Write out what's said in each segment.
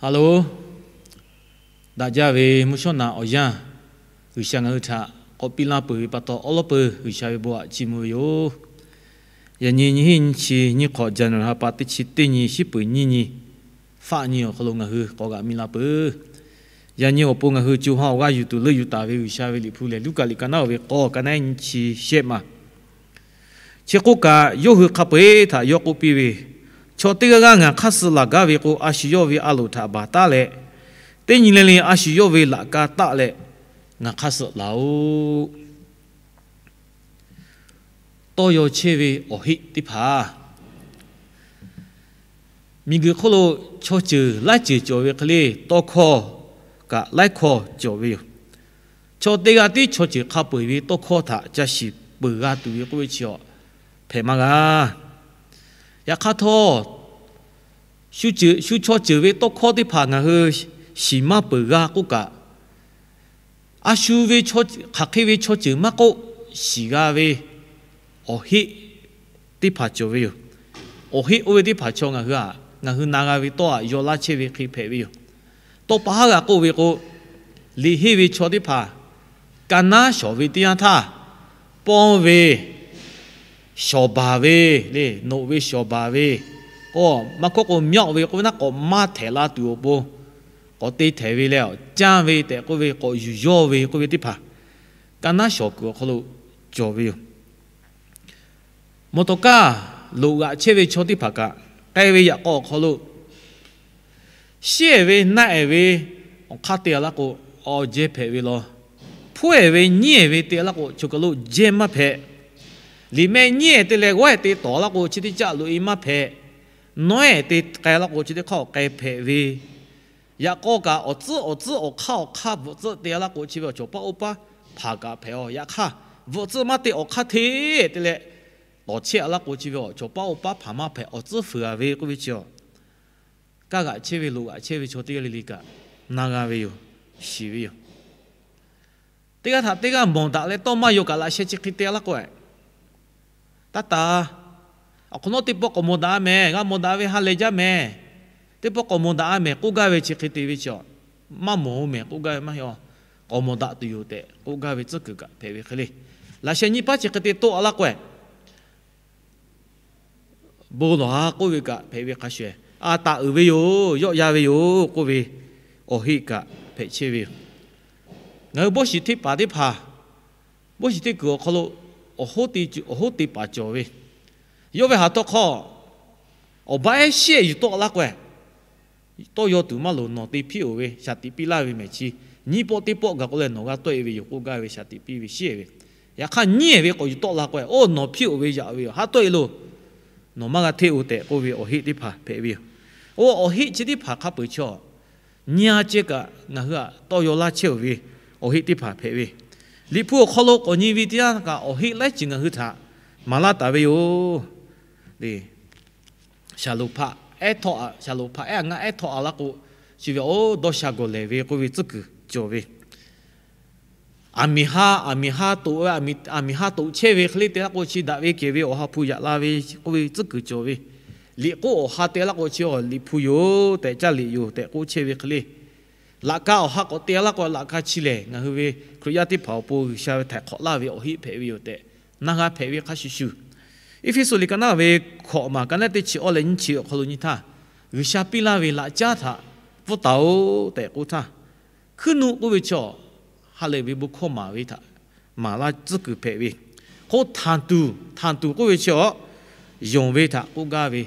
Hello, daꞈ jaˇ ve mvuhˇ shawˉ naꞈ awˬ yanˇ, G'uiˬsha ngaˬ hui htaꞈ k'awꞈ piˇ laˇ peuˬ ve pa taw, awˉ lawˉ peuˬ G'uiˬsha ve bon aꞈ chiˇ mvuh ve yoˬ. Yaꞈ nyi nyiˇ hinˉ nyiˇ chi nyiˇ hk'awꞈ January ha pa teˇ chi teˇ nyi, shiˉ peuˍ nyiˇ nyi, faˆ nyi awˬ hk'aw lo ngaˬ hui k'awꞈ g'aꞈ mi la peuˬ. Yaꞈ nyi awˬ pon ngaˬ hui co ha awˬ g'aˇ yuˬ tuˬ leuˆ yuˬ taˍ ve G'uiˬsha ve Liꞈ hpu lehˬ, Luˉkaꞈ liꞈ ka naˉ oˇ ve k'awˇ, ka naˉ nyiˇ chi shehˆ ma. Chi k'oˆ kaꞈ, yawˇ hui hk'a peu-eˬ htaꞈ yawˇ k'oˆ piˇ ve, Chaw teˇ g'aˇ g'aˇ ngaˬ hk'aˇ suh laˬ gaˇ ve k'o, a shu yawˇ ve a loˍ htaꞈ baˬ taˉ leh, teˇ nyi le le a shu yawˇ ve laꞈ ka taˆ leh ngaˬ hk'aˇ suh laˬ-oꞈ. Tawˇ yaw chehˇ ve awˬ heˆ teˇ hpaˍ, miˬguiˬ hk'oˆ lo chaw ceuˬ laiˉ ceuˬ cawˬ ve hk'e le, tawˇ hkawˇ kaꞈ laiˉ hkawˇ cawˬ ve yoˬ. Chaw teˇ g'aˇ tiˉ chaw ceuˬ hk'a peu-eˬ ve tawˇ hkawˇ htaꞈ ca shiˍ peuˬ g'a tuˬ ve k'oˆ ve chi awˬ hpehꞈ maˇ g'a. Yaꞈ hk'aˇ htawˇ, shu chaw ceuˬ ve tawˇ hkawˇ teˇ hpaˍ ngaˬ hui shiˍ maˇ peuˬ g'a k'oˆ kaꞈ, a shu ve hk'aˬ hk'e ve chaw ceuˬ maˇ k'oˆ, shiˍ g'a ve awˬ heˆ teˇ hpaˍ cawˬ ve yoˬ. Awˬ heˆ oˇ ve teˇ hpaˍ chaw ngaˬ hui aꞈ, ngaˬ hui na g'a ve tawˇ aꞈ yaw laˇ chehˇ ve hk'e hpehꞈ ve yoˬ. Tawˇ pa haˉ g'a k'oˆ ve k'o, liꞈ henˇ ve chaw teˇ hpaˍ ka naˉ shawˍ ve teˇ yanˇ htaˇ, pawnˇ ve, shawˍ baˬ ve le, noꞈ ve shawˍ baˬ ve, k'o maˇ hkawˇ k'o myaˆ ve k'oˆ ve naˉ, k'awꞈ maˇ htehꞈ la tuˬ awˬ pon, k'awꞈ te htehꞈ ve leh, canˇ ve tehꞈ k'oˆ ve, k'awꞈ yuˬ yawˇ ve k'oˆ ve teˇ hpaˍ, ka naˉ shawˍ kuiˬ awˬ hk'aw lo cawˬ ve yoˬ. Mawˬ tawˍ kaˇ loꞈ g'aꞈ chehˇ ve chaw teˇ hpaˍ kaꞈ, k'ai ve yaꞈ k'aw awˬ hk'aw lo, shiˉ-ehˍ ve naˆ-ehˍ ve awˬ hk'aˇ te-a laˇ k'o, awˬ jehˇ hpehꞈ ve law. Hpuˉ-ehˍ ve nyiˉ-ehˍ ve te-a laˇ k'o, choˬ kaˬ lo jehˇ maˇ hpehꞈ. Liꞈ mehˆ nyiˉ-ehˍ te leh g'awˇ-ehˍ te tawˍ laˇ k'o, chi teˇ caˆ loꞈ-e maˇ hpehꞈ. Nawˉ-ehˍ te k'ai laˇ k'o, chi teˇ hk'aˇ awˬ k'ai hpehꞈ ve. Yaꞈ k'aw kaꞈ awˬ tcuhˉ awˬ tcuhˉ awˬ hk'aˇ awˬ hk'aˇ bvuhꞈ tcuhˆ te-a laˇ k'o, chi ve awˬ cawˬ paˉ oˇ paˉ hpaˍ kaꞈ hpehꞈ-aw. Yaꞈ hk'aˇ, bvuhꞈ tcuhˆ maˇ te awˬ hk'aˇ hteˇ te leh tawˍ chehˇ-a laˇ k'o, chi ve awˬ cawˬ paˉ oˇ paˉ hpaˍ maˇ hpehꞈ, awˬ tcuhˉ fuiˍ-a ve k'oˆ ve chi-a, kaˇ g'aꞈ chehˇ ve loꞈ g'aꞈ chehˇ ve chaw teˇ g'aˇ le le kaꞈ na g'a ve yoˬ. Shiˍ ve yoˬ. Teˇ g'aˇ htaꞈ teˇ g'aˇ mawˬ daꞈ leh tawˇ maˇ yaw kaꞈ laꞈ sheh chi hk'e te-a laˇ k'o, taˇ taˍ, awˬ hk'awꞈ nawˉ teˇ pawˆ k'awꞈ mawˬ daꞈ-a mehˍ, g'a mawˬ daꞈ ve ha lehˬ jaˇ mehˍ, teˇ pawˆ k'awꞈ mawˬ daꞈ-a mehˍ k'oˆ gaˇ ve chi hk'e te ve chi-a, maˇ mawˬ-o mehˍ k'oˆ gaˇ ve maˇ heˆ-a. K'awꞈ mawˬ daꞈ tuˬ yoˬ tehꞈ k'oˆ gaˇ ve tcuhˉ kuiˬ kaꞈ hpehꞈ ve hk'e le. Laꞈ sheh nyiˇ paˉ chi hk'e te toˆ-a laˇ k'o, bon lawˬ-a k'oˆ ve kaꞈ hpehꞈ ve hk'a shuˍ-ehˍ, a taˍ uiˍ ve yoˬ, yawˆ yan ve yoˬ k'oˆ ve awˬ heˆ kaꞈ hpehꞈ chehˇ ve yoˬ. Ngaˬ hui bawˇ shiˍ teˇ hpaˍ teˇ hpaˍ, bawˇ shiˍ teˇ kuiˬ awˬ hk'aw lo awˬ hoˉ te paˍ cawˬ ve, yawˇ ve haˍ tawˇ hk'aw awˬ baˆ ehˉ shiˉ-ehˍ yuˬ tawˆ laˇ k'o, tawˇ yaw tuˬ maˇ loˍ, nawˬ te hpiˇ-oˬ ve shaˍ tiꞈ piˇ laˇ ve mehˍ chi, nyiˇ pawˆ teˇ pawˆ gaˬ k'o leh nawˬ g'a tawˆ-e ve yoˬ k'oˆ gaˇ ve shaˍ tiꞈ piˇ ve shiˉ-ehˍ ve. Yaꞈ hk'aˇ nyiˉ-ehˍ ve k'awꞈ yuˬ tawˆ la k'o, oˇ nawˬ hpiˇ-oˬ ve yaꞈ ve yoˬ, haˉ tawˆ-e loˬ, nawˬ maˇ g'a hteˇ-oˬ tehꞈ k'oˆ ve awˬ heˆ teˇ hpaˍ hpehꞈ ve yoˬ. Oˇ awˬ heˆ chi teˇ hpaˍ hk'a peu-eˬ chaw nyi-a ceh kaꞈ ngaˬ hui htaꞈ tawˇ yaw laˇ chehˇ-oˬ ve awˬ heˆ teˇ hpaˍ hpehꞈ ve. Liꞈ hpu awˬ hk'aw lo k'awꞈ nyi ve teˇ yanˇ kaꞈ awˬ heˆ laiˉ ceuˬ ngaˬ hui htaꞈ maˍ laˇ taˍ ve yoˬ. Shaˍlonˍ hpaꞈ ehˉ htawˆ-a, Shaˍlonˍ hpaꞈ ehˉ-a ngaˆ ehˉ htawˆ-a laˇ k'o, chi ve oˇ dawˇ sha gawˬ lehˬ ve k'oˆ ve tcuhˉ kuiˬ cawˬ ve. Aˬ miˍ ha, aˬ miˍ ha toꞈ, aˬ miˍ ha toꞈ chehˇ ve hk'e le te laˇ k'o, chi daꞈ ve kehˬ ve Awˬ ha hpu yaꞈ la ve k'oˆ ve tcuhˉ kuiˬ cawˬ ve. Liꞈ k'oˆ awˬ ha te laˇ k'o, chi liꞈ hpu yoˬ tehꞈ, caˇ liꞈ yoˬ tehꞈ k'oˆ chehˇ ve hk'e le. Laꞈ ka awˬ ha k'awꞈ te laˇ k'o, laꞈ ka chi lehˬ ngaˬ hui ve Hkriꞈ yaˇ teˇ hpaˍ awˬ pon G'uiˬsha ve htaiˍ hk'awꞈ laˇ ve awˬ heˆ hpehꞈ ve yoˬ tehꞈ na g'a hpehꞈ ve hk'a shuˍ shuˍ, Eˇfeˇsuꞈ liꞈ ka naˉ ve hkawꞈ maˬ ka naˉ teˇ chi awˇ leh nyiˇ chi awˬ hk'aw lo nyi htaˇ, G'uiˬsha piˇ laˇ ve laꞈ caˉ htaꞈ pfuhˇ taˍ-oꞈ tehꞈ k'oˆ htaˇ, hkuiˉ nuˆ k'oˆ ve chi ha lehˬ ve bon hkawˇ maˍ ve htaꞈ maˍ laˇ tcuhˉ kuiˬ hpehꞈ ve. K'o htanˍ tuˬ, htanˍ tuˬ k'oˆ ve chi-a, yonˍ ve htaꞈ k'oˆ gaˇ ve,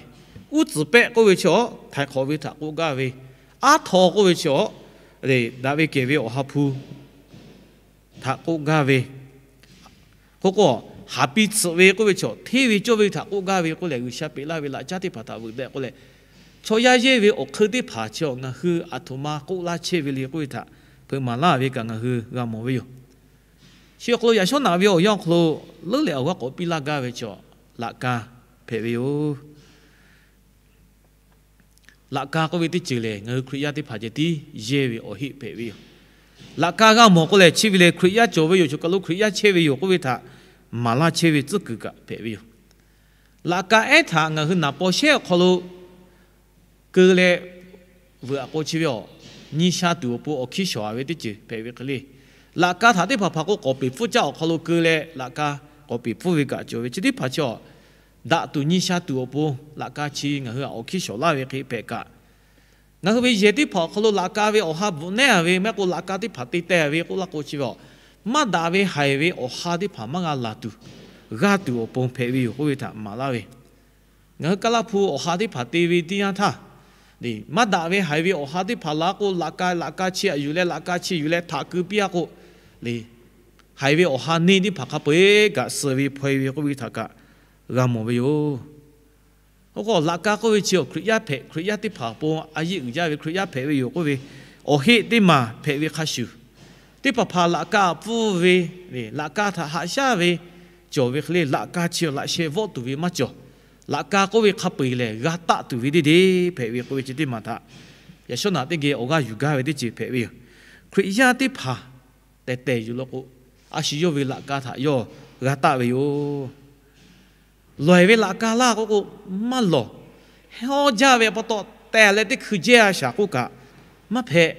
uˉ tcuhˍ pehˆ k'oˆ ve chi-a, htaiˍ hk'awꞈ ve htaꞈ k'oˆ gaˇ ve, aˉ htaw k'oˆ ve chi-a, daꞈ ve kehˬ ve Awˬ ha hpu htaꞈ k'oˆ gaˇ ve, k'o k'o, haˍ pi tsuhꞈ ve k'oˆ ve chi-a, hteˇ ve cawˇ ve htaꞈ k'oˆ gaˇ ve k'oˆ leh, G'uiˬsha peꞈ laˇ ve laꞈ caˉ teˇ hpaˍ htaꞈ veuꞈ deh k'oˆ leh, chaw yaˇ yehˇ ve awˬ hk'eun teˇ hpaˍ chi-a ngaˬ hui aˬ htoꞈ ma k'oˆ laˇ chehˇ ve le k'oˆ ve htaꞈ hpeuꞈ maˍ laˇ ve kaꞈ ngaˬ hui g'a mawˬ ve yoˬ. Chi awˬ hk'aw lo yaꞈ shawˉ naꞈ ve awˬ yanˇ awˬ hk'aw lo leuˉ leh awˬ g'aˇ k'awꞈ piˇ laˇ gaˇ ve chi-a, laꞈ ka hpehꞈ ve yoˬ. Laꞈ ka k'oˆ ve teˇ ceuˬ lehˬ, ngaˬ hui Hkriꞈ yaˇ teˇ hpaˍ ceh tiˉ yehˇ ve awˬ heˆ hpehꞈ ve yoˬ. Laꞈ ka g'a mawˬ k'o lehˬ, chi ve lehˬ Hkriꞈ yaˇ cawˬ ve yoˬ, choˬ kaˬ lo Hkriꞈ yaˇ chehˇ ve yoˬ k'oˆ ve htaꞈ maˍ laˇ chehˇ ve tcuhˉ kuiˬ kaꞈ hpehꞈ ve yoˬ. Laꞈ ka ehˉ htaꞈ ngaˬ hui naˍ paw shehˉ awˬ hk'aw lo keu leh Veuꞈ aꞈ k'o chi ve awˬ nyi sha tuˬ awˬ pon awˬ hkiˇ shawˍ ve teˇ ceuˬ hpehꞈ ve hk'e le. Laꞈ ka htaꞈ teˇ hpaˍ hpaˍ k'o k'awˍ peˍ pfuhˇ caˇ awˬ hk'aw lo keu leh laꞈ ka k'awˍ peˍ pfuhˇ ve kaꞈ cawˬ ve. Chi teˇ hpaˍ chi awˬ daꞈ tuˬ nyi sha tuˬ awˬ pon laꞈ ka chi ngaˬ hui htaꞈ awˬ hkiˇ shawˍ laˇ ve hk'e hpehꞈ kaꞈ, ngaˬ hui ve yehˬ teˇ hpaˍ awˬ hk'aw lo laꞈ ka ve awˬ ha bvuhꞈ nehˉ a ve maˇ heˆ k'o laꞈ ka teˇ hpaˍ te teh ve k'oˆ laˇ k'o chi ve awˬ, maˇ daꞈ ve haiˬ ve awˬ ha teˇ hpaˍ maˇ g'a laˬ tuˬ, g'aˇ tuˬ awˬ pon hpehꞈ ve yoˬ k'oˆ ve htaꞈ maˍ laˇ ve. Ngaˬ hui Kaˇlaˇ hpu awˬ ha teˇ hpaˍ te ve teˇ yanˇ htaˇ, maˇ daꞈ ve haiˬ ve awˬ ha teˇ hpaˍ la k'o, laꞈ ka laꞈ ka chi htaꞈ yuˬ leh laꞈ ka chi yuˬ leh htaꞈ keu piˇ a k'o, le, haiˬ ve awˬ ha neˇ teˇ hpaˍ hk'a peu-eˬ kaꞈ suh ve hpaw e ve k'oˆ ve htaꞈ kaꞈ g'a mawˬ ve yoˬ. Oˇ k'o laꞈ ka k'oˆ ve chi awˬ Hkriꞈ yaˇ hpehꞈ, Hkriꞈ yaˇ teˇ hpaˍ awˬ pon a yeˆ uiˍ jaˇ ve Hkriꞈ yaˇ hpehꞈ ve yoˬ k'oˆ ve awˬ heˆ teˇ maˬ hpehꞈ ve hk'a shuˍ, teˇ hpaˍ hpaˍ laꞈ ka htaꞈ pfuhˇ ve, laꞈ ka htaꞈ haꞈ shaˉ ve cawˬ ve hk'e le, laꞈ ka chi awˬ laꞈ sheh vawˆ tuˬ ve maˇ cawˬ. Laꞈ ka k'oˆ ve hk'a peu-eˬ lehˬ g'a taˆ tuˬ ve deˇ deˇ hpehꞈ ve k'oˆ ve chi teˇ maˬ htaꞈ yaꞈ shawˉ naꞈ teˇ geh awˬ g'aˇ yuˬ gaˇ ve teˇ ceuˬ hpehꞈ ve yoˬ. Hkriꞈ yaˇ teˇ hpaˍ tehˬ tehˬ yuˬ law k'o, a shu yawˇ ve laꞈ ka htaꞈ yawˇ g'a taˆ ve yoˬ. Lawˬ eˬ ve laꞈ ka laˇ k'oˆ k'o, maˇ lawˬ. Hawˇ jaˇ ve pa taw tehˬ leh teˇ hkui jehˇ a shaˍ k'oˆ kaꞈ maˇ hpehꞈ.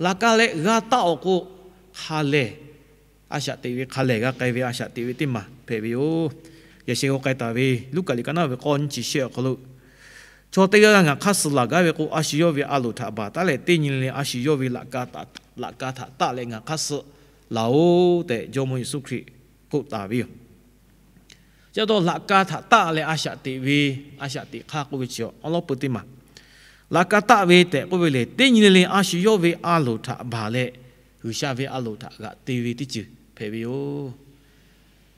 Laꞈ ka leh g'a taˆ awˬ k'o, hk'a lehˬ, a shaꞈ teꞈ ve hk'a lehˬ g'a k'ai ve a shaꞈ teꞈ ve teˇ maˬ hpehꞈ ve yoˬ. Yaꞈ sheh g'a k'ai taˍ ve Luˉkaꞈ liꞈ ka naˉ ve k'awˇ nyiˇ chi shehˆ awˬ hk'aw lo, chaw teˇ g'aˇ g'aˇ ngaˬ hk'aˇ suh laˬ gaˇ ve k'o, a shu yawˇ ve a loˍ htaꞈ baˬ taˉ leh teˇ nyi le a shu yawˇ ve laꞈ ka htaꞈ taˆ leh ngaˬ hk'aˇ suh laˬ oˬ tehꞈ Jawˇmawˇ Yeˍsuˆ Hkriꞈ k'oˆ taˍ ve yoˬ. Chi pa taw laꞈ ka htaꞈ taˆ leh a shaꞈ teꞈ ve, a shaꞈ teꞈ hk'aˇ k'oˆ ve chi awˉ lawˉ peu teˇ maˬ. Laꞈ ka taˆ ve tehꞈ k'oˆ ve lehˬ, teˇ nyi le le a shu yawˇ ve a loˍ htaꞈ baˬ leh G'uiˬsha ve a loˍ htaꞈ g'aꞈ te ve teˇ ceuˬ hpehꞈ ve yoˬ.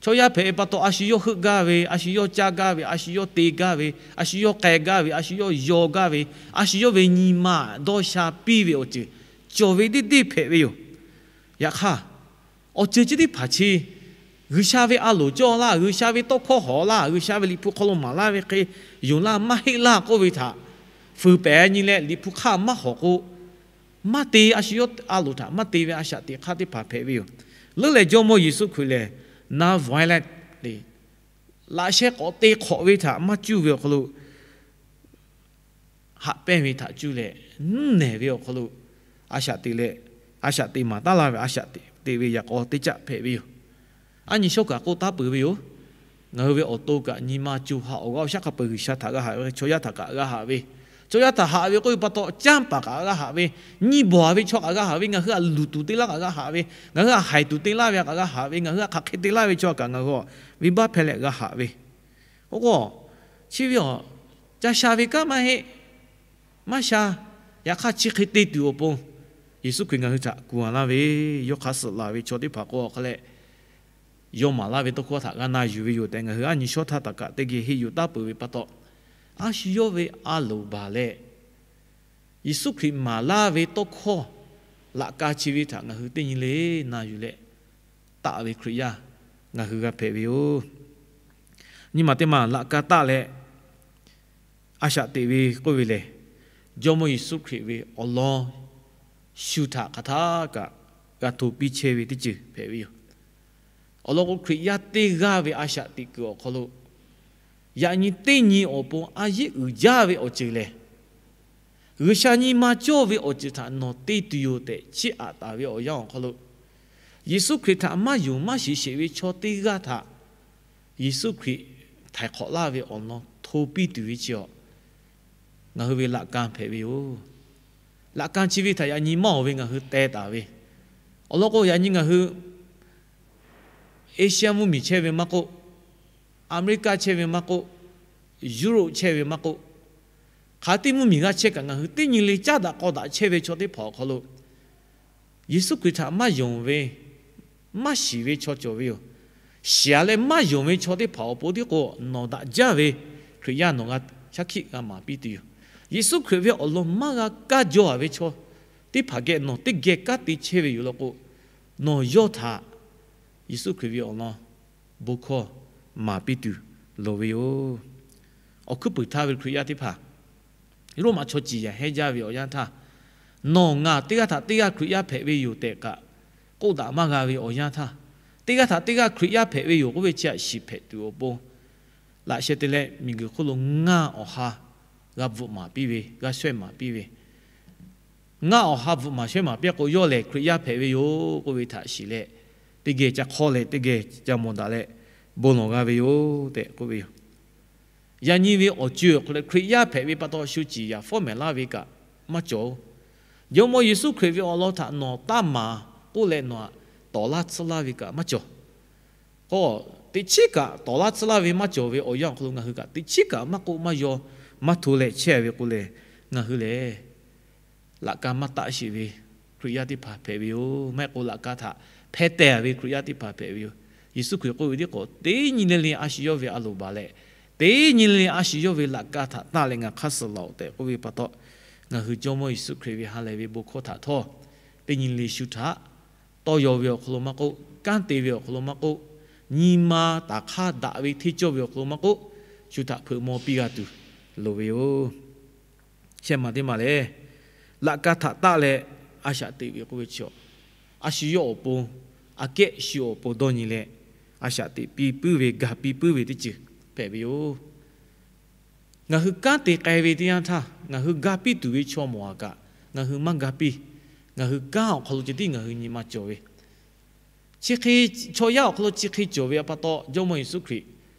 Chaw yaˇ hpehꞈ ve pa taw, a shu yawˇ heuˆ gaˇ ve, a shu yawˇ caˇ gaˇ ve, a shu yawˇ te gaˇ ve, a shu yawˇ k'ai gaˇ ve, a shu yawˇ yaw gaˇ ve, a shu yawˇ ve nyi ma dawˇ sha piˇ ve awˬ ceuˬ cawˬ ve deˇ deˇ hpehꞈ ve yoˬ. Yaꞈ hk'aˇ, awˬ ceuˬ chi teˇ hpaˍ chi G'uiˬsha ve a loˍ cawˇ laˇ, G'uiˬsha ve tawˇ hkawˇ hawˍ laˇ, G'uiˬsha ve Liꞈ hpu hk'aw lo maˍ laˇ ve hk'e yonˍ laˇ maˇ heˆ laˇ k'oˆ ve htaꞈ fuiˍ pehˍ nyi leh Liꞈ hpu hk'aˇ maˇ hawˍ k'o, maˇ te, a shu yawˇ a loˍ htaꞈ maˇ te ve a shaꞈ teꞈ hk'aˇ teˇ hpaˍ hpehꞈ ve yoˬ. Leuˉ leh Jawˇmawˇ Yeˍsuˆ Hkriꞈ lehˬ, non-violence, laꞈ sheh k'awꞈ te hk'awꞈ ve htaꞈ maˇ cuˇ ve awˬ hk'aw lo, haꞈ pehnˇ ve htaꞈ cuˇ leh, nuˇ nehˬ ve awˬ hk'aw lo a shaꞈ teꞈ leh, a shaꞈ teꞈ maˍ taˉ laˇ ve a shaꞈ teꞈ ve yaꞈ k'aw teˇ caˆ hpehꞈ ve yoˬ. A nyi shawˉ kaꞈ k'oˆ taˉ peuˬ ve yoˬ. Ngaˬ hui ve awˬ to kaꞈ nyi ma co ha awˬ g'aˇ awˬ shaˉ hk'a peu-eˬ G'uiˬsha htaꞈ g'a haꞈ ve, chaw yaˇ htaꞈ kaꞈ g'a haꞈ ve, chaw yaˇ htaꞈ haꞈ ve k'oˆ ve pa taw, canˇ paˍ kaꞈ g'a haꞈ ve, nyi bawˬ ve chaw kaꞈ g'a haꞈ ve, ngaˬ hui htaꞈ luˬ tuˬ te laˇ kaꞈ g'a haꞈ ve, ngaˬ hui htaꞈ haiˬ tuˬ te laˇ ve kaꞈ g'a haꞈ ve, ngaˬ hui htaꞈ hk'aˬ hk'e te laˇ ve chaw kaꞈ ngaˬ hui venˇbaˆ hpehˇ leh g'a haꞈ ve. Oˇ k'o, chi ve awˬ ca sha ve kanˉ maˇ heˆ. Maˇ sha. Yaꞈ hk'aˇ chi hk'e te tuˬ awˬ pon Yeˍsuˆ Hkriꞈ ngaˬ hui htaꞈ kuˬ a laˇ ve, yawˇ hk'aˇ suh laˬ ve chaw teˇ hpaˍ k'o awˬ hk'a leh, yawˇ maˍ laˇ ve tawˇ hkawˇ htaꞈ g'a na yuˬ ve yoˬ tehꞈ ngaˬ hui a nyi shawˉ htaˇ htaꞈ kaꞈ teˇ geh henˇ yuˬ taˉ peuˬ ve pa taw, a shu yawˇ ve a loˍ baˬ leh Yeˍsuˆ Hkriꞈ maˍ laˇ ve tawˇ hkawˇ laꞈ ka chi ve htaꞈ ngaˬ hui teˇ nyi le na yuˬ leh taˆ ve Hkriꞈ yaˇ ngaˬ hui g'a hpehꞈ ve yoˬ. Nyi ma teˇ maˬ laꞈ ka taˆ leh a shaꞈ teꞈ ve k'oˆ ve lehˬ, Jawˇmawˇ Yeˍsuˆ Hkriꞈ ve awˬ lawn shu htaꞈ hk'aˬ htaˇ kaꞈ g'a hto piˇ chehˇ ve teˇ ceuˬ hpehꞈ ve yoˬ. Awˬ lawn k'o, Hkriꞈ yaˇ teˇ g'aˇ ve a shaꞈ teꞈ kuiˬ awˬ hk'aw lo yaꞈ nyi teˇ nyi awˬ pon a yeˉ uiˍ jaˇ ve awˬ ceuˬ lehˬ, G'uiˬsha nyi ma cawˇ ve awˬ ceuˬ htaꞈ nawˬ te tuˬ yoˬ tehꞈ chiˇ aꞈ taˍ ve awˬ yanˇ awˬ hk'aw lo, Yeˍsuˆ Hkriꞈ htaꞈ maˇ yonˍ maˇ shiˍ sheˍ ve chaw teˇ g'aˇ htaꞈ Yeˍsuˆ Hkriꞈ htaiˍ hk'awꞈ laˇ ve awˬ lawn hto piˇ tuˬ ve chi awˬ, ngaˬ hui ve laꞈ ka hpehꞈ ve yoˬ. Laꞈ ka chi ve htaꞈ yaꞈ nyi maˇ awˬ ve ngaˬ hui teh taˍ ve, awˬ lawn k'o, yaꞈ nyi ngaˬ hui Asia mvuhˇmiˬ chehˇ ve maˇ k'oˆ, America chehˇ ve maˇ k'oˆ, Europe chehˇ ve maˇ k'oˆ, hk'aˬ teˇ mvuhˇmiˬ g'a chehˇ kaꞈ ngaˬ hui teˇ nyi le caˉ daꞈ k'aw daꞈ chehˇ ve chaw teˇ hpaˍ awˬ hk'aw lo, Yeˍsuˆ Hkriꞈ htaꞈ maˇ yonˍ ve, maˇ shiˍ ve chaw cawˬ ve yoˬ. Shiˍ a leh maˇ yonˍ ve chaw teˇ hpaˍ awˬ pon tiˉ k'o, nawˬ daꞈ jaˇ ve Hkriꞈ yaˇ nawˬ g'a shaˉ hkiˆ g'a maˍ piˇ tuˬ yoˬ. Yeˍsuˆ Hkriꞈ ve awˬ lawn maˇ g'a kaˇ jaw a ve chaw teˇ hpaˍ geh nawˬ teˇ geh kanˉ te chehˇ ve yoˬ law k'o, nawˬ yawˇ htaꞈ Yeˍsuˆ Hkriꞈ ve awˬ lawn bon hkawˇ maˍ piˇ tuˬ loˍ ve yoˬ. Awˬ hkuiˉ puiˍ htaˇ ve Hkriꞈ yaˇ teˇ hpaˍ, Roˉmaꞈ chaw ciˍ yaꞈ hehˉ jaˇ ve awˬ yanˇ htaˇ, nawˬ ngaˬ teˇ g'aˇ htaꞈ teˇ g'aˇ Hkriꞈ yaˇ hpehꞈ ve yoˬ tehꞈ kaꞈ k'oˆ daꞈ maˇ g'a ve awˬ yanˇ htaˇ, teˇ g'aˇ htaꞈ teˇ g'aˇ Hkriꞈ yaˇ hpehꞈ ve yoˬ k'oˆ ve chi htaꞈ shiˍ hpehꞈ tuˬ awˬ pon, laꞈ sheh te leh miˬguiˬ hk'oˆ lo ngaˇ awˬ ha g'a bvuhꞈ maˍ piˇ ve, g'a shawehˇ maˍ piˇ ve, Ngaˬ awˬ ha bvuhꞈ maˍ shehˉ maˍ piˇ k'o, yawˇ lehˬ Hkriꞈ yaˇ hpehꞈ ve yoˬ k'oˆ ve htaꞈ shiˍ leh, teˇ geh ca hk'awˇ leh teˇ geh ca mawˬ daꞈ leh bon lawˬ g'a ve yoˬ tehꞈ k'oˆ ve yoˬ. Yaꞈ nyi ve awˬ co awˬ hk'aw lo Hkriꞈ yaˇ hpehꞈ ve pa taw shu ciˍ yaˍ fawˉ mehˍ laˇ ve kaꞈ maˇ cawˬ-oˬ. Jawˇmawˇ Yeˍsuˆ Hkriꞈ ve awˬ lawn htaꞈ nawˬ taˇ maˍ k'oˆ leh nawˬ htaꞈ tawˍ laˇ tsuhˇ laˇ ve kaꞈ maˇ cawˬ. K'o, teꞈ chiˉ kaꞈ tawˍ laˇ tsuhˇ laˇ ve maˇ cawˬ ve awˬ yanˇ awˬ hk'aw lo ngaˬ hui kaꞈ teꞈ chiˉ kaꞈ maˇ k'oˆ maˇ yaw maˇ hto leh chehˇ ve k'o lehˬ, ngaˬ hui lehˬ laꞈ ka maˇ taˆ sheˍ ve Hkriꞈ yaˇ teˇ hpaˍ hpehꞈ ve yoˬ. Maˇ heˆ k'o laꞈ ka htaꞈ hpeh teh ve Hkriꞈ yaˇ teˇ hpaˍ hpehꞈ ve yoˬ. Yeˍsuˆ Hkriꞈ k'oˆ ve tiˉ k'o, teˇ nyi le le a shu yawˇ ve a loˍ baˬ leh, teˇ nyi le le a shu yawˇ ve laꞈ ka htaꞈ taˆ leh ngaˬ hk'aˇ suh laˬ-oꞈ tehꞈ k'oˆ ve pa taw, ngaˬ hui Jawˇmawˇ Yeˍsuˆ Hkriꞈ ve ha lehˬ ve bon hkawˇ htaꞈ htawˇ, teˇ nyi le shu htaꞈ tawˇ yaw ve awˬ hk'aw lo maˇ k'oˆ, kanˉ te ve awˬ hk'aw lo maˇ k'oˆ, nyi ma taˍ hk'aˇ daꞈ ve hteˇ cawˇ ve awˬ hk'aw lo maˇ k'oˆ, shu htaꞈ hpeuꞈ maw piˇ g'a tuˬ loˍ ve yoˬ. Shehˆ maˬ teˇ maˬ lehˬ, laꞈ ka htaꞈ taˆ leh a shaꞈ teꞈ ve k'oˆ ve chi, a shu yawˇ awˬ pon, aꞈ kehˉ shu awˬ pon dawˇ nyi leh, a shaꞈ teꞈ piˇ puiˉ ve, ga piˇ puiˉ ve teˇ ceuˬ hpehꞈ ve yoˬ. Ngaˬ hui kanˉ te k'ai ve teˇ yanˇ htaˇ, ngaˬ hui ga piˇ tuˬ ve chaw mawˬ aꞈ kaꞈ ngaˬ hui maˇ ga piˇ. Ngaˬ hui kanˉ awˬ hk'aw lo ceh tiˉ ngaˬ hui nyi ma cawˬ ve, chi hk'e, chaw yaˇ awˬ hk'aw lo chi hk'e cawˬ ve pa taw, Jawˇmawˇ Yeˍsuˆ Hkriꞈ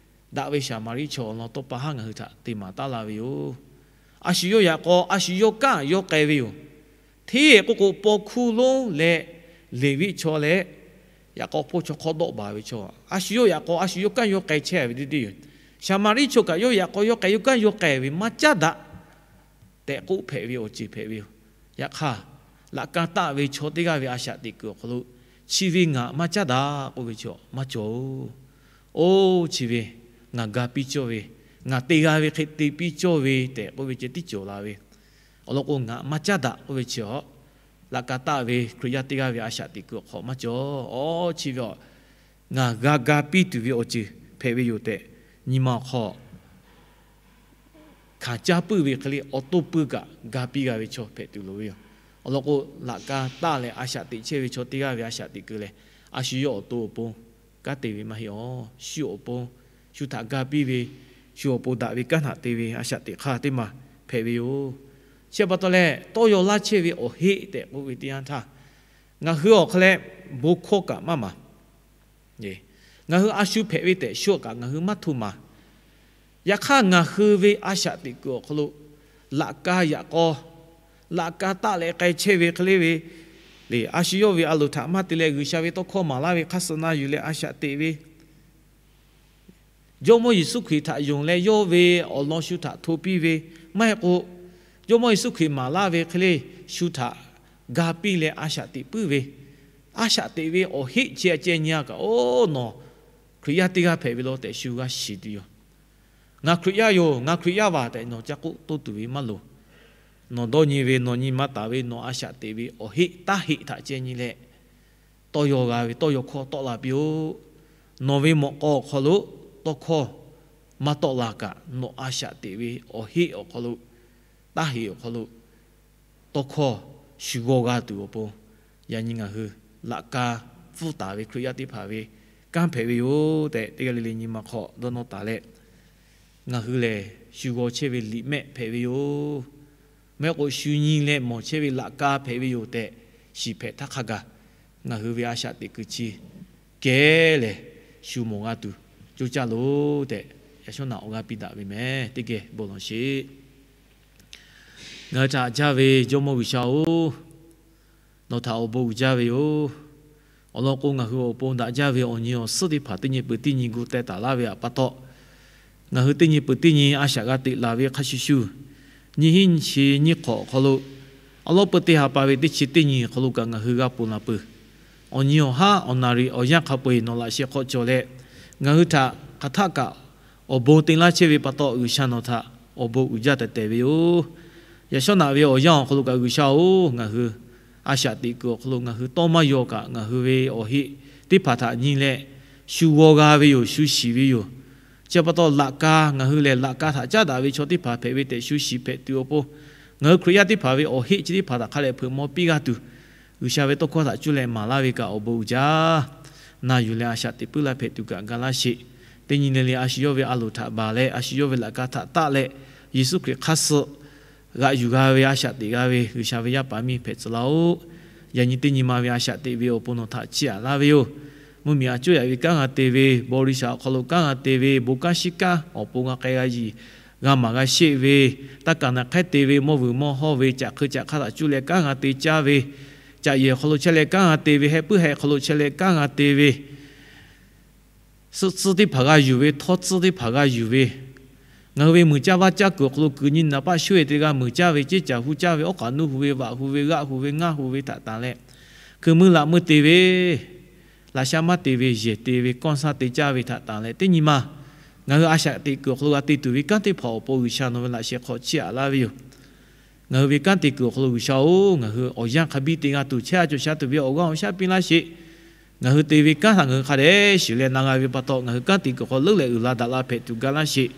daꞈ ve Saˍmaˍriˆ chaw awˬ lawn tawˇ pa haˉ ngaˬ hui htaꞈ te maˍ taˉ la ve yoˬ. A shu yawˇ yaꞈ k'aw a shu yawˇ kanˉ yawˇ k'ai ve yoˬ. Hteˇ k'oˆ k'o, paw hkuˇ lonˉ leh Leˍviˆ chaw leh yaꞈ k'aw hpawˇ chaw hk'awˇ dawˆ baˬ ve chaw, a shu yawˇ yaꞈ k'aw a shu yawˇ kanˉ yawˇ k'ai chehˇ ve teˇ deˇ yoˬ. Saˍmaˍriˆ chaw kaꞈ yawˇ yaꞈ k'aw yawˇ k'ai yawˇ kanˉ yawˇ k'ai ve maˇ caˉ daꞈ tehꞈ k'oˆ hpehꞈ ve awˬ ceuˬ hpehꞈ ve yoˬ. Yaꞈ hk'aˇ, laꞈ ka taˆ ve chaw teˇ g'aˇ ve a shaꞈ teꞈ kuiˬ awˬ hk'aw lo, chi ve ngaˬ maˇ caˉ daꞈ k'oˆ ve chi maˇ cawˬ-oˬ. Oˇ chi ve ngaˬ ga piˇ cawˇ ve, ngaˬ te g'a ve hk'e te piˇ cawˇ ve tehꞈ k'oˆ ve ceh tiˉ cawˬ la ve. Awˬ lawn k'o, ngaˬ maˇ caˉ daꞈ k'oˆ ve chi, laꞈ ka taˆ ve Hkriꞈ yaˇ teˇ g'aˇ ve a shaꞈ teꞈ kuiˬ awˬ hk'aw maˇ cawˬ. Awˬ chi ve ngaˬ g'a ga piˇ tuˬ ve awˬ ceuˬ hpehꞈ ve yoˬ tehꞈ, nyi ma awˬ hk'aw hkanˍ caˇ puiˉ ve hk'e le, awˬ to pui kaꞈ ga piˇ g'a ve chaw hpehꞈ tuˬ loˍ ve yoˬ. Awˬ lawn k'o, laꞈ ka taˆ leh a shaꞈ teꞈ chehˇ ve chaw teˇ g'aˇ ve a shaꞈ teꞈ kuiˬ lehˬ, a shu yawˇ awˬ to awˬ pon kanˉ te ve maˇ heˆ awˬ. Shu awˬ pon, shu htaꞈ ga piˇ ve, shu awˬ pon daꞈ ve kanˉ htaꞈ te ve a shaꞈ teꞈ hk'aˇ teˇ maˬ hpehꞈ ve yoˬ. Chi pa taw leh, tawˇ yaw laˇ chehˇ ve awˬ heˆ tehꞈ k'oˆ ve teˇ yanˇ htaˇ, ngaˬ hui awˬ hk'aw leh bon hkawˇ kaꞈ maˇ maˍ. Ngaˬ hui a shu hpehꞈ ve tehꞈ shu kaꞈ ngaˬ hui maˇ hto maˍ. Yaꞈ hk'aˇ, ngaˬ hui ve a shaꞈ teꞈ kuiˬ awˬ hk'aw lo laꞈ ka yaꞈ k'aw, laꞈ ka taˆ leh k'ai chehˇ ve hk'e le ve le, a shu yawˇ ve a loˍ htaꞈ maˇ te leh G'uiˬsha ve tawˇ hkawˇ maˍ laˇ ve hk'aˇ suh na yuˬ leh a shaꞈ teꞈ ve, Jawˇmawˇ Yeˍsuˆ Hkriꞈ htaꞈ yonˍ leh yawˇ ve awˬ lawn shu htaꞈ hto piˇ ve, maˇ heˆ k'o, Jawˇmawˇ Yeˍsuˆ Hkriꞈ maˍ laˇ ve hk'e le shu htaꞈ ga piˇ leh a shaꞈ teꞈ puiˉ ve, a shaꞈ teꞈ ve awˬ heˆ chi a ceh nyi a kaꞈ, oˇ nawˬ Hkriꞈ yaˇ teˇ g'aˇ hpehꞈ ve law tehꞈ shu g'a shiˍ tuˬ yoˬ. Ngaˬ Hkriꞈ yaˇ yoˬ, ngaˬ Hkriꞈ yaˇ vaˬ tehꞈ nawˬ ca k'oˆ toˇ tuˬ ve maˇ loˍ. Nawˬ dawˇ nyi ve, nawˬ nyi ma taˍ ve, nawˬ a shaꞈ teꞈ ve awˬ heˆ taˇ heˆ htaꞈ ceh nyi leh, tawˇ yaw g'a ve tawˇ yaw hkawˇ tawˆ la piˇ-oˆ. Nawˬ ve mawꞈ k'aw awˬ hk'aw lo tawˇ hkawˇ maˇ tawˆ la kaꞈ, nawˬ a shaꞈ teꞈ ve awˬ heˆ awˬ hk'aw lo, taˇ heˆ awˬ hk'aw lo tawˇ hkawˇ shu g'aw g'a tuˬ awˬ pon, yaꞈ nyi ngaˬ hui laꞈ ka pfuhˇ taˍ ve Hkriꞈ yaˇ teˇ hpaˍ ve kanˉ hpehꞈ ve yoˬ tehꞈ, teˇ g'aˇ le le nyi ma hk'aw dawˇ nawˇ taˍ leh, ngaˬ hui lehˬ shu g'aw chehˇ ve liꞈ mehˆ hpehꞈ ve yoˬ. Maˇ heˆ k'o, shu nyi leh mawˬ chehˇ ve laꞈ ka hpehꞈ ve yoˬ tehꞈ shiˍ hpehꞈ htaˇ hk'a gaˬ, ngaˬ hui ve a shaꞈ teꞈ kuiˬ chi kehˉ lehˬ, shu mawˬ g'a tuˬ coˇ caˇ loˬ tehꞈ, yaꞈ shawˉ naꞈ awˬ g'aˇ piˇ daꞈ ve meh. Teˇ geh bon lawˬ sheˍ. Ngaˬ hui htaꞈ jaˇ ve Jawˇmawˇ G'uiˬsha-oˬ, nawˬ htaꞈ awˬ bon uiˍ jaˇ ve yoˬ. Awˬ lawn k'o, ngaˬ hui awˬ pon daꞈ jaˇ ve awˬ nyi awˬ suhˉ teˇ hpaˍ teˇ nyi peuˬ teˇ nyi gu teh taˍ laˇ ve pa taw, ngaˬ hui teˇ nyi peuˬ teˇ nyi a shaꞈ g'a teꞈ laˬ ve hk'a shuˍ shuˍ, nyiˇ hinˉ nyiˇ chi nyiˇ hk'awꞈ awˬ hk'aw lo, awˬ lawn peu teˇ ha pa ve teˇ chi teˇ nyi awˬ hk'aw lo kaꞈ ngaˬ hui g'a ponˬ laˬ peuˬ. Awˬ nyi awˬ haˉ awˬ naˍ riˍ awˬ yanˇ hk'a peu-eˬ nawˬ laꞈ sheh hk'aw cawˬ leh, ngaˬ hui htaꞈ hk'aˬ htaˆ kaꞈ awˬ bon te laˇ chehˇ ve pa taw, G'uiˬsha nawˬ htaꞈ awˬ bon uiˍ jaˇ tehꞈ tehꞈ ve yoˬ. Yaꞈ shawˉ naꞈ ve awˬ yanˇ awˬ hk'aw lo kaꞈ G'uiˬsha-oˬ, ngaˬ hui a shaꞈ teꞈ kuiˬ awˬ hk'aw lo ngaˬ hui tawˇ maˇ yaw kaꞈ, ngaˬ hui ve awˬ heˆ teˇ hpaˍ htaꞈ nyi leh shu g'aw g'a ve yoˬ, shu shiˍ ve yoˬ. Chi pa taw laꞈ ka, ngaˬ hui lehˬ laꞈ ka htaꞈ caˉ daꞈ ve chaw teˇ hpaˍ hpehꞈ ve tehꞈ shu shiˍ hpehꞈ tuˬ awˬ pon, ngaˬ hui Hkriꞈ yaˇ teˇ hpaˍ ve awˬ heˆ chi teˇ hpaˍ htaꞈ hk'a dehꞈ hpeuꞈ maw piˇ g'a tuˬ, G'uiˬsha ve tawˇ hkawˇ htaꞈ cuˇ leh maˍ laˇ ve kaꞈ awˬ bon uiˍ jaˇ. Na yuˬ leh a shaꞈ teꞈ puiˉ laˇ hpehꞈ tuˬ kaꞈ ga laˇ sheˍ. Teˇ nyi le le a shu yawˇ ve a loˍ htaꞈ baˬ leh, a shu yawˇ ve laꞈ ka htaꞈ taˆ leh, Yeˍsuˆ Hkriꞈ hk'aˇ suh g'aꞈ yuˬ g'a ve, a shaꞈ teꞈ g'a ve G'uiˬsha ve yaˇ paˍ miˇ hpehꞈ tcuh laˇ-oˆ. Yaꞈ nyi teˇ nyi ma ve a shaꞈ teꞈ ve awˬ pon nawˬ htaꞈ chiˇ aꞈ laˇ ve yoˬ. Mvuhˇmiˬ aꞈ coˇ yaꞈ ve kanˉ g'a te ve, บริษัท awˬ hk'aw lo kanˉ g'a te ve, bon kanˉ shiˉ kanˉ awˬ pon g'a k'ai g'a yiˬ, g'a maˍ g'a sheˆ ve, taˇ kaˍ naˍ hk'ehˉ te ve, mawˇ vuiˬ mawˇ hawˇ ve, caꞈ hk'eu caꞈ hk'aˇ htaꞈ cuˇ leh kanˉ g'a te caˇ ve, caꞈ yehˬ awˬ hk'aw lo chehˇ leh kanˉ g'a te ve, heh puiˉ heh hk'aw lo chehˇ leh kanˉ g'a te ve, suhˆ tcuhˇ teˇ hpaˍ g'a yuˬ ve, htawˇ tcuhˇ teˇ hpaˍ g'a yuˬ ve, ngaˬ hui ve muiˬ caˇ vaˇ caˇ kuiˬ awˬ hk'aw lo kuiˬ nyi naˍ paˆ shoˉ-e te g'a muiˬ caˇ ve, ceˇ caˬ hu caˇ ve, awˉ k'aꞈ nuˇ hu ve, vaꞈ hu ve, g'aˆ hu ve, ngaˇ hu ve htaꞈ tanˬ leh, hkui meuˇ laꞈ meuˇ te ve, laꞈ sha maˇ te ve, yehˬ te ve, kawˇ saˇ te caˇ ve htaꞈ tanˬ leh, teˇ nyi ma ngaˬ hui a shaꞈ teꞈ kuiˬ awˬ hk'aw lo g'a te tuˬ ve kanˉ teˇ hpaˍ awˬ pon G'uiˬsha nawˬ ve laꞈ sheh hk'aw chiˇ aꞈ laˇ ve yoˬ. Ngaˬ hui ve kanˉ te kuiˬ awˬ hk'aw lo G'uiˬsha-oˬ, ngaˬ hui awˬ yanˇ hk'a biˇ te g'a tuˬ chehˇ a cawˬ sha tuˬ ve awˬ g'aˇ awˬ shaˉ piˇ laˇ sheˍ. Ngaˬ hui te ve kanˉ htaꞈ ngaˬ hui hk'a dehꞈ shiˍ leh na g'a ve pa taw, ngaˬ hui kanˉ te kuiˬ hk'aw leuˉ leh uiˍ la daꞈ la hpehꞈ tuˬ ga laˇ sheˍ.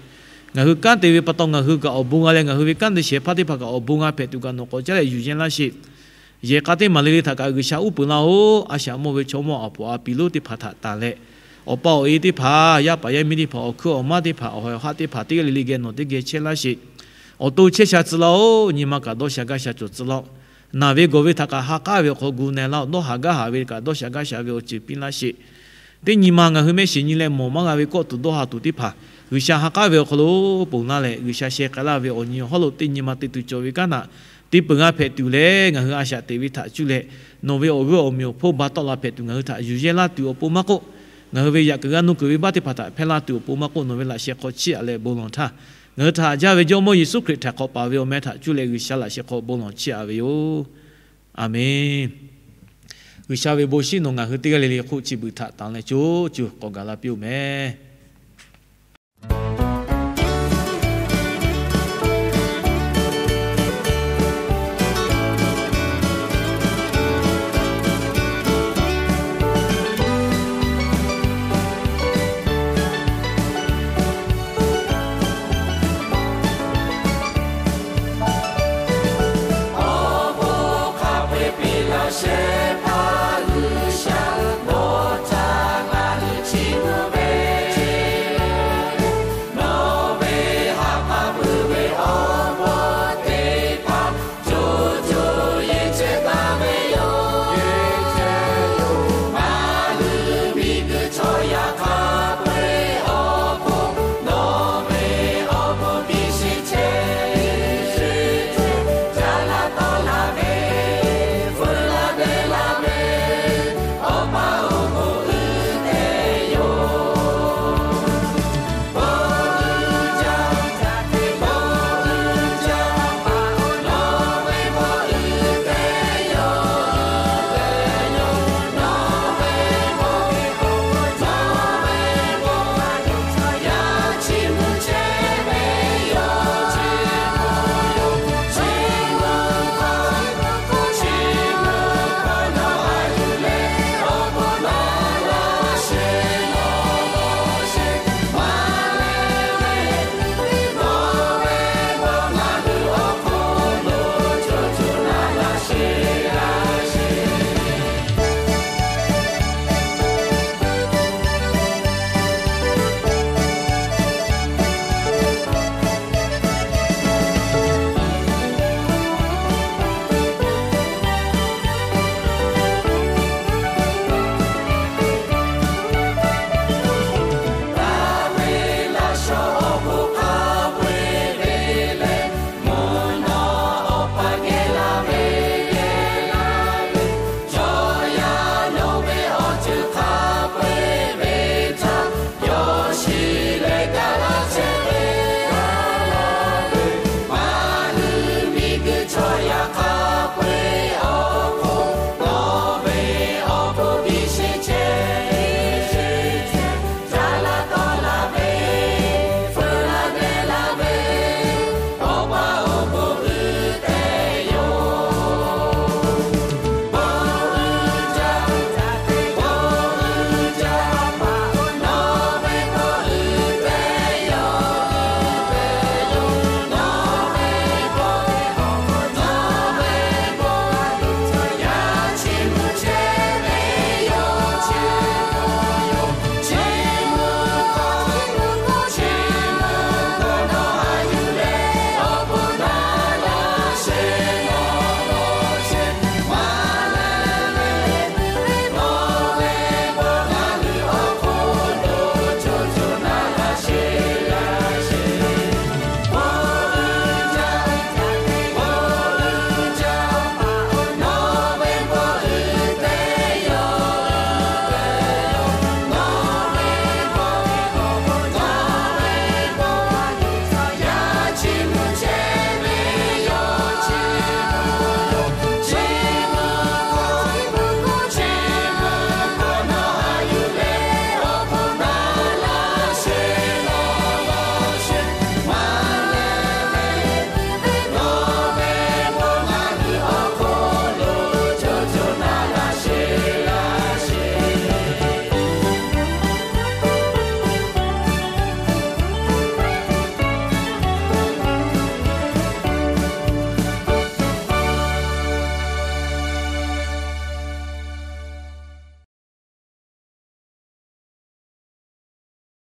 Ngaˬ hui kanˉ te ve pa taw, ngaˬ hui kaꞈ awˬ bon g'a leh, ngaˬ hui ve kanˉ te shehˍ hpaˇ teˇ hpaˍ kaꞈ awˬ bon g'a hpehꞈ tuˬ kaꞈ nawˬ k'awꞈ caˉ leh yuˬ yehˇ laˇ sheˍ. Yehˬ k'a teˇ maˬ le le htaꞈ kaꞈ G'uiˬsha uˉ peunˍ laˇ-oˆ. A shaꞈ mawˇ ve chaw mawˇ aˬ poꞈ a piˍ lonˉ teˇ hpaˍ htaꞈ tanˬ leh, awˬ pa awˬ e teˇ hpaˍ, yaˇ paˍ yaˇ miˇ teˇ hpaˍ, awˬ hkuiˉ awˬ maˇ teˇ hpaˍ, awˬ ha awˬ haˆ teˇ hpaˍ teˇ g'aˇ le le geh nawˬ teˇ geh chehˇ laˇ sheˍ. Awˬ to chehˇ sha tcuh laˇ-oˆ. Nyi ma kaꞈ dawˇ sha gaˇ sha cawˬ tcuh laˇ-oˆ. Naˬ ve gawˬ ve htaꞈ kaꞈ ha k'aˉ ve awˬ hk'aw gu na laˇ-oˆ. Dawˇ haˍ gaˇ haˍ ve kaꞈ dawˇ sha gaˇ sha ve awˬ ceuˬ piˇ laˇ sheˍ. Teˇ nyi ma ngaˬ hui mehˆ shiˍ nyi leh mawˬ maˇ g'a ve kawˆ tuˬ dawˇ ha tuˬ teˇ hpaˍ G'uiˬsha ha k'aˉ ve awˬ hk'aw lo ponˬ laˇ leh, G'uiˬsha sheh k'ai laˇ ve awˬ nyi awˬ hawˉ lo teˇ nyi ma te tuˬ cawˬ ve kanˉ htaꞈ te peuˬ g'a hpehꞈ tuˬ leh, ngaˬ hui a shaꞈ teꞈ ve htaꞈ cuˇ leh nawˬ ve awˬ g'euˆ awˬ meunˍ awˬ hponˇ ba tawˆ la hpehꞈ tuˬ ngaˬ hui htaꞈ yuˬ yehˇ laˇ tuˬ awˬ pon maˇ k'oˆ, ngaˬ hui ve yaꞈ kuiˬ g'a nuˇ kuiˬ ve baˆ teˇ hpaˍ htaꞈ hpehˇ laˇ tuˬ awˬ pon maˇ k'oˆ, nawˬ ve laꞈ sheh hk'aw chiˇ aꞈ leh bon lawˬ htaˇ, ngaˬ hui htaꞈ haꞈ jaˇ ve Jawˇmawˇ Yeˍsuˆ Hkriꞈ htaꞈ hk'awꞈ paˍ ve awˬ meh htaꞈ cuˇ leh G'uiˬsha laꞈ sheh hk'aw bon lawˬ chiˇ aꞈ ve yoˬ. Aˬmenˍ. G'uiˬsha ve bon shinˉ nawˬ ngaˬ hui teˇ g'aˇ le le hk'oˆ chi beuꞈ htaꞈ tanˬ leh co co k'awꞈ gaˬ la piˇ-oˬ meh.